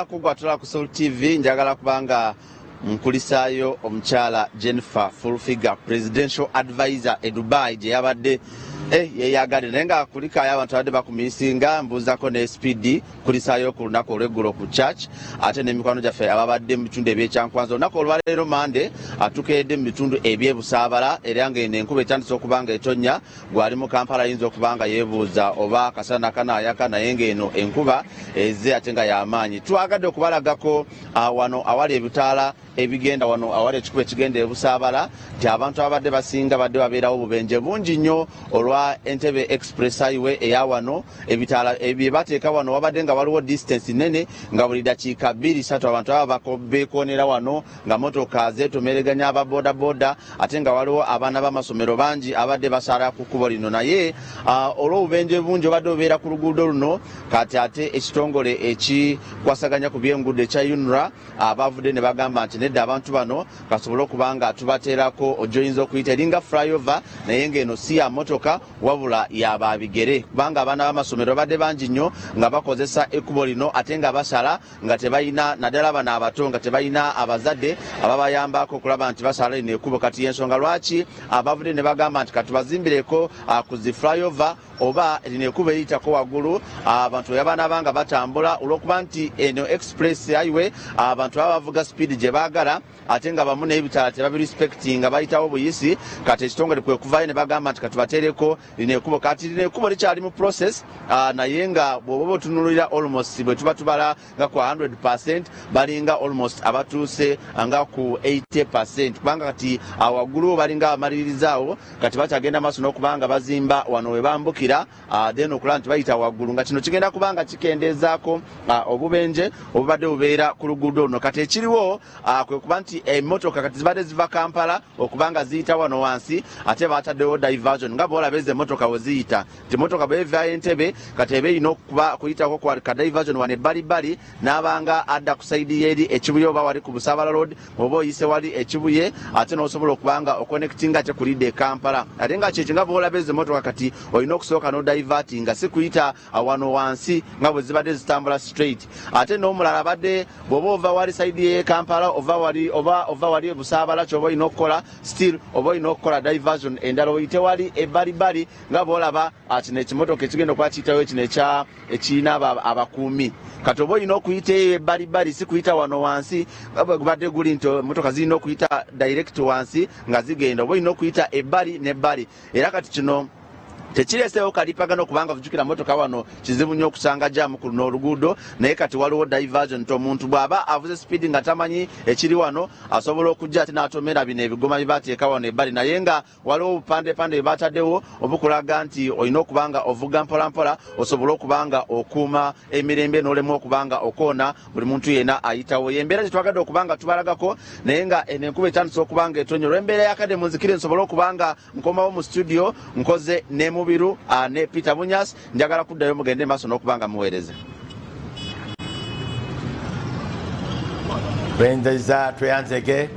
Kugwatula ku Soul TV, njagala kubanga nkulisaayo omukyala Jennifer Fullfigure, presidential advisor e Dubai gye yabadde yeyagadde, naye nga kulikayo abantu abadde bakumisinga. Mbuuzako ne Speed, kulisaayo ku lunaku olweggulo ku church, ate n'emikwano gyaffe ababadde mu bitundu ebyekyankwanza. Olunaku olwaleero Mande atukeedde mu bitundu ebyebusaabala, era nga eno enkuba etandise okuba nga etonnya. Gwali mu Kampala ayinza okuba nga yeebuuza oba akasana kanaayaka, naye ng'eno enkuba ezze ate nga y'amaanyi. Twagadde okubalagako wano awali ebitaala ebigenda, wano awali ekikuba ekigenda ebusaabala, nti abantu abadde basinga badde babeerawo obubenje bungi nnyo olwa Entebbe Express Highway eya wano. Ebitaala bye bateeka wano wabadde nga waliwo distance nene, nga buli dakiika 2-3 abantu aba beekoonera wano, nga motoka zeetomereganya aba bodaboda, ate nga waliwo abaana b'amasomero bangi abadde basala ku kkubo lino. Naye olw'obubenje bungi obadde obeera ku luguudo luno, kati ate ekitongole ekikwasaganya ku byenguudo ekya UNRA abavudde ne bagamba nti nedda, abantu bano kasobole okuba nga tubateerako ojoyinza okuyita eringa flyover, naye ng'eno si ya motoka wabula yababigere, kubanga abaana b'amasomero babadde bangi nnyo nga bakozesa ekkubo lino, ate nga basala nga tebalina, naddala bano abato, nga tebalina abazadde ababayambako okulaba nti basala lino ekkubo. Kati yensonga lwaki abavudde ne bagamba nti katubazimbireko ku zi flyover oba lino ekkubo eriyitako waggulu, abantu bwe nga batambula, olw'okuba nti eno express highway abantu baba bavuga speed gye baagala, ate nga bamu n'ebitaala tebabirespecti nga bayitawo buyisi. Kati ekitongole kwe kuvayo ne bagamba nti katubateereko lino ekkubo. Kati lino ekkubo likyali mu process, naye nga bw'oba otunulira almost bwe tuba tubala nga ku 100, balinga almost abatuuse nga ku 80, kubanga kati waggulu balinga abamaliririzaawo. Kati bakyagenda maaso n'okuba nga bazimba wano we bambukira, then okulaba nti bayita waggulu, nga kino kigenda kuba nga kikendeezaako obubenje obubadde bubeera ku luguudo luno. Kati ekiriwo kwe kuba nti emmotoka kati zibadde ziva Kampala okuba nga ziyita wano wansi, ate bataddewo diversion, nga bwolaba ezo emmotoka we ziyita, nti emmotoka bwevaayo Entebe kati eba erina okuba kuyitako ka diversion wano ebbalibbali, n'abanga adda ku side y'eri Ekibuye oba wali ku Busabala Road, oba oyise wali Ekibuye, ate n'osobola okuba nga oconnectinga ate kulidda e Kampala. Ate nga kyekyo, nga bwolaba ezo emmotoka kati olina okusooka n'odiverti, nga si kuyita wano wansi nga bwe zibadde zitambula straight. Ate n'omulala abadde bw'oba ova wali side y'e Kampala, ova wali oba ova wali Busaabala, kyoba olina okukola still oba olina okukola diversion endala, oyite wali ebbalibbali, nga bwolaba kino ekimotoka ekigenda okuba kiyitayo kino ekya ekirina abakuumi. Kati oba olina okuyita eyo ebbalibbali, si kuyita wano wansi nga bwe gubadde guli nti emotoka zirina okuyita direct wansi nga zigenda. Oba olina okuyita ebbali n'ebbali. Era kati kino tekireeseewo kalipagano, kubanga vujukira motoka wano kizibu nnyo okusanga jam ku luno oluguudo. Naye kati waliwo diversion nti omuntu bw'aba avuze speed nga tamanyi ekiri wano, asobola okujja ate n'atomera bino ebigoma bye bateeka wano ebbali. Naye nga waliwo obupandepande bye bataddewo obukulaga nti olina okuba nga ovuga mpolampola, osobole okuba nga okuuma emirembe n'olemu okuba nga okoona buli muntu yenna ayitawo. Yembeera gyetwagadde okuba nga tubalagako, naye nga eno enkuba etandise okuba nga etonya olw'embeera yakadde. Munzikire nsobole okuba nga nkomawo mu studio, nkoze ne Mubiru ne Peter Bunyas. Njagala kuddayo mugende maaso n'okuba nga muweereza. Twenzeza, tweyanzege.